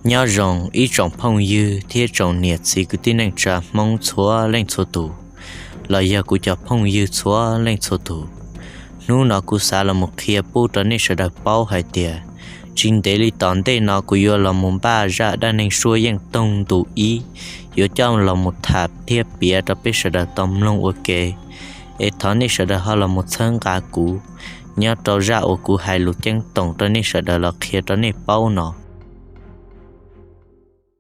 Nyob zoo ib tsoom phooj ywg thiab tsoom niam txiv kwv tij neej tsa Hmoob txhua leej txhua tus, los yog kuv cov phooj ywg txhua leej txhua tus. Hnub no kuv xav los mus qhia pub rau nej sawv daws paub hais tias, tsis ntev li tom ntej no kuv yuav los mus npaj zaj dab neeg suab yeej toog ntu ib, yuav coj los mus tham thiab piav rau peb sawv daws tau mloog ua ke. Es thov nej sawv daws ho los mus txhawb nqa kuv nyob rau zaj uas kuv hais lus ceeb toom rau nej sawv daws los qhia rau nej paub no.